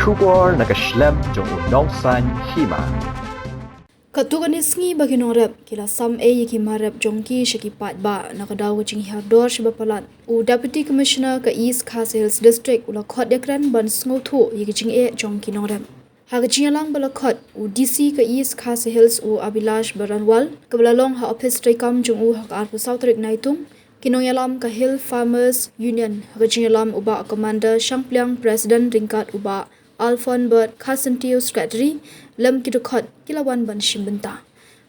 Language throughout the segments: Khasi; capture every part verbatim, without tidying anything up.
Khubor na ka shlem jong u nongsan hima. Katto katne sngi ba ki nongrep ki la sam ei ïa ki mar rep jong ki sha ki paidbah na ka daw ka jinghiar dor sha ba palat, u Deputy Commissioner ka East Khasi Hills District u la khot ïakren ban sngewthuh ïa ki jingeh jong ki nongrep. Ha ka jingïalang ba la khot, u D C ka East Khasi Hills u Abhilash Baranwal, kaba la long ha ophis treikam jong u ha ka arphew saw tarik Naitung, ki nongïalam ka Hill Farmers Union, ha ka jingïalam u Bah Commander Shangpliang, President, ryngkat u Bah Alphonbert Kharsyntiew, Secretary, lem ki dkhot, ki la wan ban shim bynta.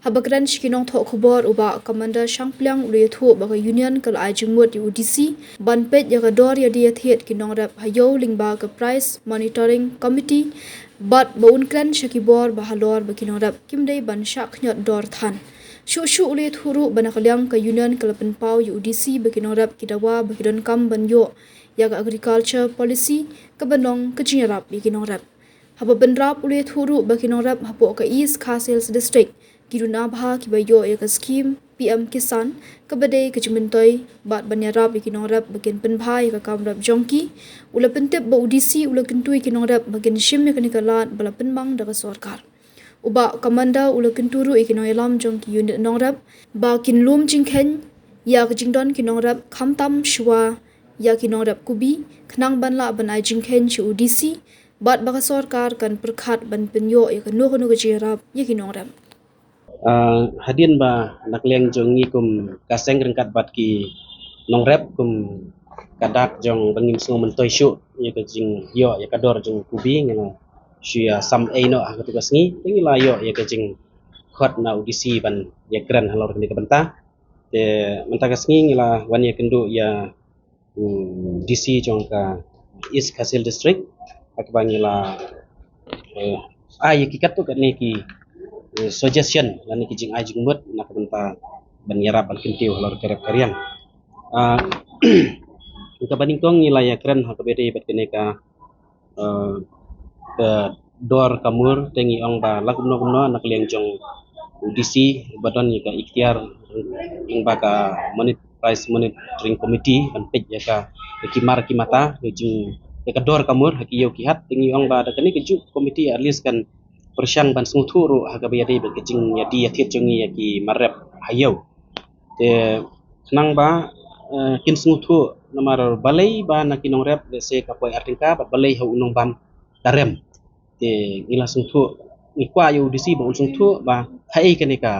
Haba kren sha ki nongthoh khubor, u Bah Commander Shangpliang u la ïathuh ba ka Union ka la ai jingmut ïa u D C ban peit ïa ka dor ïadie ïathied ki nongrep ha ïew lyngba ka Price Monitoring Committee, bad ba un kren sha ki bor ba halor ba ki nongrep kim dei ban shah khñiot dor than. Shuh shuh u la ïathuh ruh ba na ka liang ka Union ka la pynpaw ïa u D C ba ki nongrep ki dawa ba ki donkam ban ïoh ïa ka Agriculture Policy, kaba long ka jingïarap ïa ki nongrep. Haba bynrap u la ïathuh ruh ba ki nongrep hapoh ka East Khasi Hills District ki duna bha kiba ïoh ïa ka skhim P M Kisan, kaba dei ka jingmyntoi bad ban ïarap ïa ki nongrep ba kin pynbha ïa ka kam rep jong ki. U la pyntip ba u D C u la kyntu ïa ki nongrep ba kin shim ïa kane ka lad ba la pynmang da ka sorkar. U Bah Commander u la kyntu ruh ïa ki nongïalam jong ki unit nongrep ba kin lum jingkheiñ ïa ka jingdon ki nongrep, khamtam shuwa ïa ki nongrep kubi, khnang ban lah ban ai jingkheiñ sha u D C, bad ba ka sorkar kan pyrkhat ban pynïoh ïa kano kano ka jingïarap ïa ki nongrep. Ah, hadien ba na ka liang jong ngi kum ka seng ryngkat bad ki nongrep, kum ka dak jong ba ngim sngew myntoi shuh ïa ka jingïoh ïa ka dor jong kubi, ngi la shu ïa sam ei noh ha katto ka sngi, te ngi la ïoh ïa ka jingkhot na u D C ban ïakren halor kane ka bynta. Te mynta ka sngi ngi la wan ïakynduh ïa u D C jong ka East Khasi Hills District, ha kaba ngi la, eh, ai ïa ki katto katne ki, eh, suggestion lane ki jingai jingmut na ka bynta ban ïarap ban kyntiew halor ka rep ka riang. Ah, kaba nyngkong ngi la ïakren ha kaba ïadei bad kane ka, eh, ka dor ka mur, te ngi ong ba la kumno kumno na ka liang jong u D C ba don ïa ka iktiar lyngba ka Monit-, Price Monitoring Committee ban peit ïa ka, ïa ki mar ki mata, ïa jing, ïa ka dor ka mur ha ki ïew ki hat, te ngi ong ba da kane kajuh ka committee at least kan pyrshang ban sngewthuh ruh ha kaba ïadei bad ka jingïadie ïathied jong ngi ïa ki mar rep ha ïew. Te khnang ba, eh, kin sngewthuh namar balei ba na ki nongrep lehse ka poi ar tyngka bad balei ha u nongbam ka rem. Te ngi la sngewthuh, ngi kwah ïa u D C ba un sngewthuh ba haei kane ka,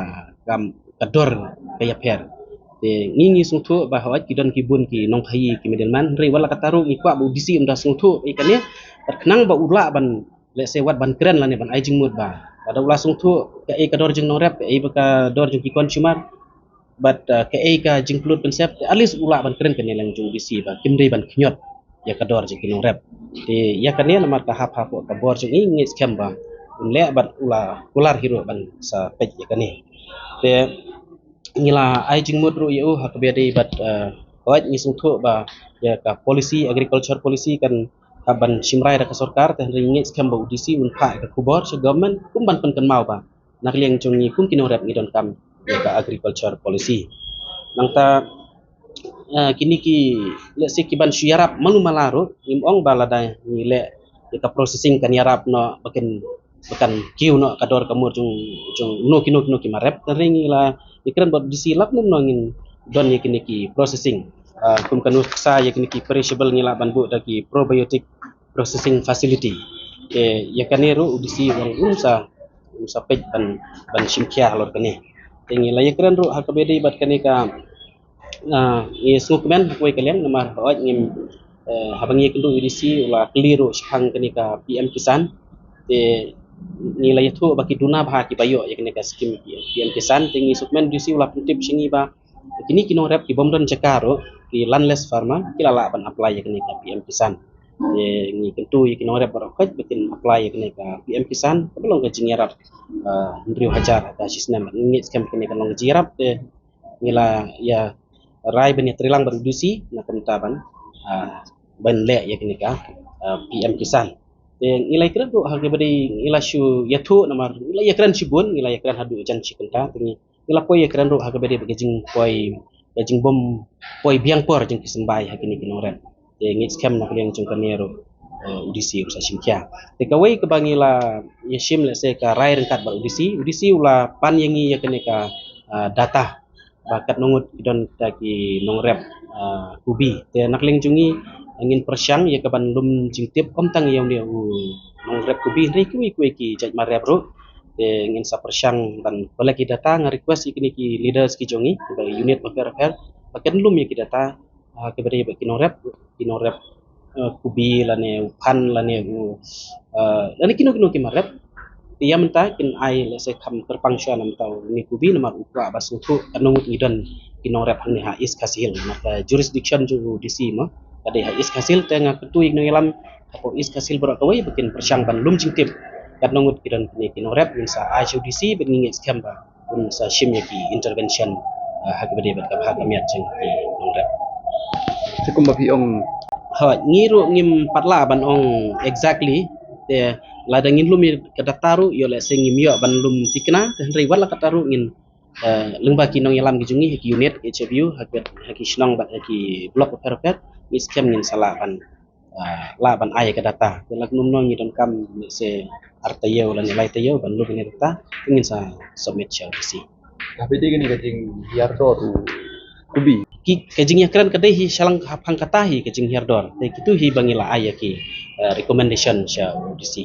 ka, ka dor ka ïapher. Te ngi ngi sngewthuh ba hooid ki don ki bun ki nongkhaïi ki middleman, hynrei wat la katta ruh ngi kwah ba u D C un da sngewthuh ïa kane, bad khnang ba u lah ban, lehse wat ban kren lane ban ai jingmut ba lada u la sngewthuh kaei ka dor jong nongrep, kaei ba ka dor jong ki consumer, bad, uh, kaei ka jingpynlut pynsep, at least u lah ban kren kane lang jong u D C ba kim dei ban khñiot ïa ka dor jong ki nongrep. Te ïa kane namar ka hap hapoh ka bor jong ngi, ngi ngeit skhem ba un leh bad u la kular hi ruh ban sa peit ïa kane. Te ngi la ai jingmut ruh ïa u ha kaba ïadei bad, uh, hooid ngi sngewthuh ba ïa ka policy, agriculture policy kan hap ban shim rai da ka sorkar, te hynrei ngi ngeit skhem ba u D C un phah ïa ka khubor sha government kum ban pynkynmaw ba na ka liang jong ngi kum ki nongrep ngi donkam ïa ka agriculture policy. Nangta, eh, kine ki, lehse ki ban shu ïarap malu mala ruh, ngim ong ba lada ngi leh ïa ka processing kan ïarap noh ba kin, ba kan kiew noh ka dor ka mur jong, jong no kino kino ki mar rep, hynrei ngi la ïakren bad u D C lap nym noh ngin don ïa kine ki processing. Ah, kum ka nuksa ïa kine ki perishable ngi lah ban buh da ki probiotic processing facility. Te ïa kane ruh u D C u ong un sa, un sa peit ban, ban shim khia halor kane. Te ngi la ïakren ruh ha kaba ïadei bad kane ka, ah, ngi sngewkmen ha kawei ka liang namar hooid ngim, eh, haba ngi ïakynduh ïa u D C u la kylli ruh shaphang kane ka P M Kisan. Te ngi la ïathuh ba ki duna bha kiba ïoh ïa kane ka skim P M Kisan. Te ngi sngewkmen u D C u la pyntip sha ngi ba kine ki nongrep ki bym don jaka ruh, ki landless farmer, ki la lah ban apply ïa kane ka P M Kisan. Te ngi kyntu ïa ki nongrep baroh khoit ba kin apply ïa kane ka P M Kisan, kaba long ka jingïarap, ah, hynriew hajar ha ka shi snem. Ngi ngeit skhem kane ka long ka jingïarap, te ngi la ïa rai ban ïatreilang bad u D C na ka bynta ban, ah, ban leh ïa kane ka, ah, P M Kisan. Te ngi la ïakren ruh ha kaba dei, ngi la shu ïathuh namar ngi la ïakren shibun, ngi la ïakren haduh jan shi kynta, te ngi ngi la poi ïakren ruh ha kaba dei bad ka jingpoi, ka jingbym poi biang por jong ki symbai ha kine ki nongrep. Te ngi ngeit skhem na ka liang jong kane ruh eh, U D C ruh sa shim khia. Te kawei kaba ngi la ïa shim lehse ka rai ryngkat bad U D C, U D C u la pan ïa ngi ïa kane ka, eh, data ba katno ngut ki don kita ki nongrep, eh, kubi. Te na ka liang jong ngi ngin pyrshang ïa kaban lum jingtip ym tang ïa une u nongrep kubi hynrei kiwei kiwei ki jait marep ruh. Te ngin sa pyrshang ban collect ki data, nga request ïa kine ki leaders ki jong ngi kiba unit bapher bapher ba kin lum ïa ki data, ah, kiba dei bad ki nongrep, ki nongrep, eh, kubi lane u phan lane u, eh, lane kino kino ki marep. Te ïa mynta kin ai lehse kham kyrpang shuwa na mynta une u kubi namar u kwah ba sngewthuh katno ngut ngi don ki nongrep hangne ha East Khasi Hills namar ka jurisdiction jong u D C mo ka dei ha East Khasi Hills. Te nga kyntu ïa ki nongïalam hapoh East Khasi Hills baroh kawei ba kin pyrshang ban lum jingtip katno ngut ki don kine ki nongrep, ngin sa ai sha U D C bad ngi ngeit skhem ba un sa shim ïa ki intervention, ah, ha kaba dei bad ka bha ka miat jong ki nongrep. Te kumba phi ong, ha, ngi ruh ngim pat lah ban ong exactly. Te lada ngin lum ïa ka data ruh ïoh lehse ngim ïoh ban lum thikna, te hynrei wat la katta ruh ngin, eh, lyngba ki nongïalam ki jong ngi ha ki unit H F U ha ki, ha ki shnong bad ha ki block bapher bapher, ngi skhem ngin sa lah ban, ah, lah ban ai ka data. Te la kumno ngi donkam lehse ar taïew lane lai taïew ban lum ïa ka data, te ngin sa submit sha U D C. Ka phi dei kane ka jinghiar dor u kubi? Ki, ka jingïakren ka dei hi shalang hapdeng kata hi ka jinghiar dor. Te kitu hi ba ngi la ai ïa ki, eh, recommendation sha U D C.